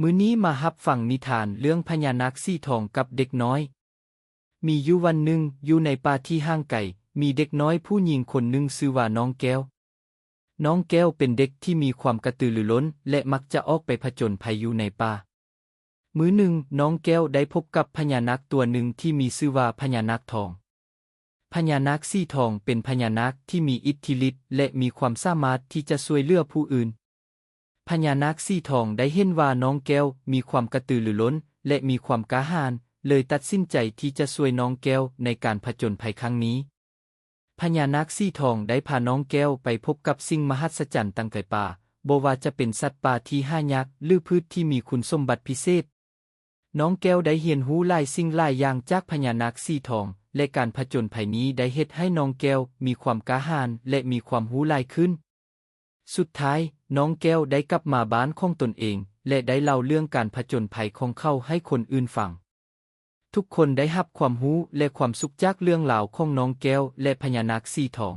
ມື້ນີ້ມາຮັບຟັງນິທານເລື່ອງພະຍານາກສີທອງກັບເດັກນ້ອຍ. ມີຢູ່ວັນໜຶ່ງ, ຢູ່ໃນປ່າທີ່ຫ່າງໄກ, ມີເດັກນ້ອຍຜູ້ຍິງຄົນໜຶ່ງຊື່ວ່ານ້ອງແກ້ວ. ນ້ອງແກ້ວເປັນເດັກທີ່ມີຄວາມກະຕືລືລົ້ນ ແລະ ມັກຈະອອກໄປຜະຈົນໄພຢູ່ໃນປ່າ. ມື້ໜຶ່ງ, ນ້ອງແກ້ວໄດ້ພົບກັບພະຍານາກຕົວໜຶ່ງທີ່ມີຊື່ວ່າພະຍານາກທອງ. ພະຍານາກສີທອງເປັນພະຍານາກທີ່ມີອິດທິລິດ ແລະ ມີຄວາມສາມາດທີ່ຈະຊ່ວຍເຫຼືອຜູ້ອື່ນ. ພະຍານາກສີທອງໄດ້ເຫັນວ່ານ້ອງແກ້ວມີຄວາມກະຕືລືລົ້ນ ແລະ ມີຄວາມກ້າຫານ, ເລີຍຕັດສິນໃຈທີ່ຈະຊ່ວຍນ້ອງແກ້ວໃນການຜະຈົນໄພຄັ້ງນີ້. ພະຍານາກສີທອງໄດ້ພານ້ອງແກ້ວໄປພົບກັບສິ່ງມະຫັດສະຈັນຕັ້ງແຕ່ປ່າ, ບໍ່ວ່າຈະເປັນສັດປ່າທີ່ຫາຍາກ ຫຼື ພືດທີ່ມີຄຸນສົມບັດພິເສດ. ນ້ອງແກ້ວໄດ້ຮຽນຮູ້ຫຼາຍສິ່ງຫຼາຍຢ່າງຈາກພະຍານາກສີທອງ ແລະ ການຜະຈົນໄພນີ້ໄດ້ເຮັດໃຫ້ນ້ອງແກ້ວມີຄວາມກ້າຫານ ແລະ ມີຄວາມຮູ້ຫຼາຍຂຶ້ນ. ສຸດທ້າຍ, ນ້ອງແກ້ວໄດ້ກັບມາບ້ານຂອງຕົນເອງ ແລະ ໄດ້ເລົ່າເລື່ອງການຜະຈົນໄພຂອງເຂົາໃຫ້ຄົນອື່ນຟັງ. ທຸກຄົນໄດ້ຮັບຄວາມຮູ້ ແລະ ຄວາມສຸກຈາກເລື່ອງລາວຂອງນ້ອງແກ້ວ ແລະ ພະຍານາກສີທອງ.